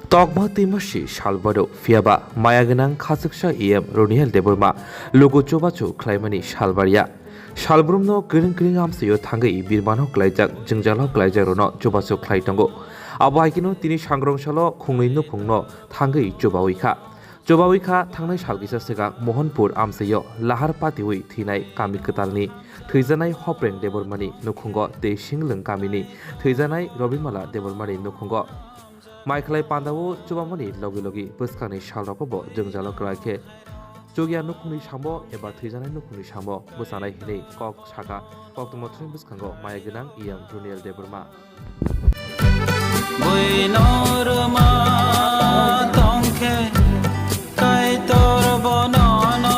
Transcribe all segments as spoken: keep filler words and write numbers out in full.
Tokma twima si sal baro, phiyaba maya gwnang khachuksa E M Roniel Debbarma lugu chubachu khlaimani sal barya. Salbrumno kwrwng kwrwng amchaio thangwi birmano klaijak, jwngjalo klaijak rokno chubachu khlai tongo. Abo hai kheno tini sangrong salo khungnwi nukhungno thangwi chubawi kha. Chubawi kha thangnai sal kisa swkang Mohanpur amchaio lahar patiwi thinai kami kwtalni thwijanai Hopreng Debbarmani nukhungo tei Singlwng kamini thwijanai Robimala Debbarmani nukhungo. Maikhlai pandao chubamani logi logi bwskangni salrogo bo jwngjalo kwlai khe chukya nukhungni sambo eba thwijanai nukhungni sambo bwchanai hinwi kok sakha. Koktwma thani bwskango maya gwnang E M Roniel Debbarma. Buino rwma tongkhe Kaitor bono no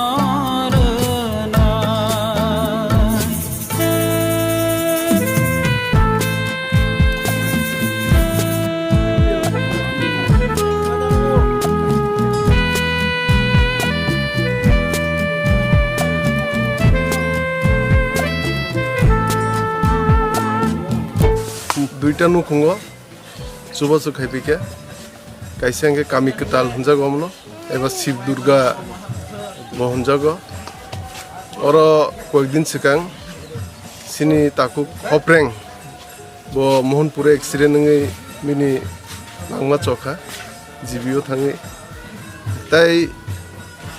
rwna. Duita nukhungo chubachu khaipikha, kaisa hwnkhe kami kwtal hwnjago omono, eba Shiv Durga bo hwnjago. Oro koyekdin swkang chini takhuk Hopreng bo Mohanpur accident wngwi bini langma chokha, G B o thangwi. Tai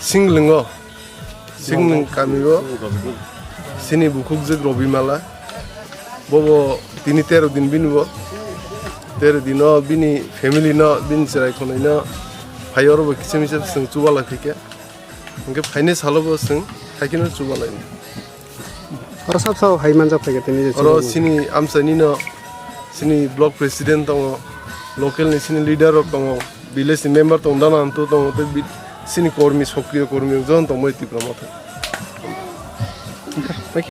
Singlwngo, Singlwng kamio chini bukhukjwk Robimala, bobo tini tero din bini bo, tero dino bini family no, bini chwrai khonai no phai oro bo kisa misa chwng chubalai phaikha, hwnkhe phainai salo bo chwng haikheno chubalai. Oro sab sabo hai manjak phaikha tini je oro chubalai. Chini amchaini no, chini block president tongo, local ni chini leader rok tongo, village ni member tongo, dana antu tongo, tei bi-, chini kormi, sokriyo kormi rok jotono tongbai Tipra Motha.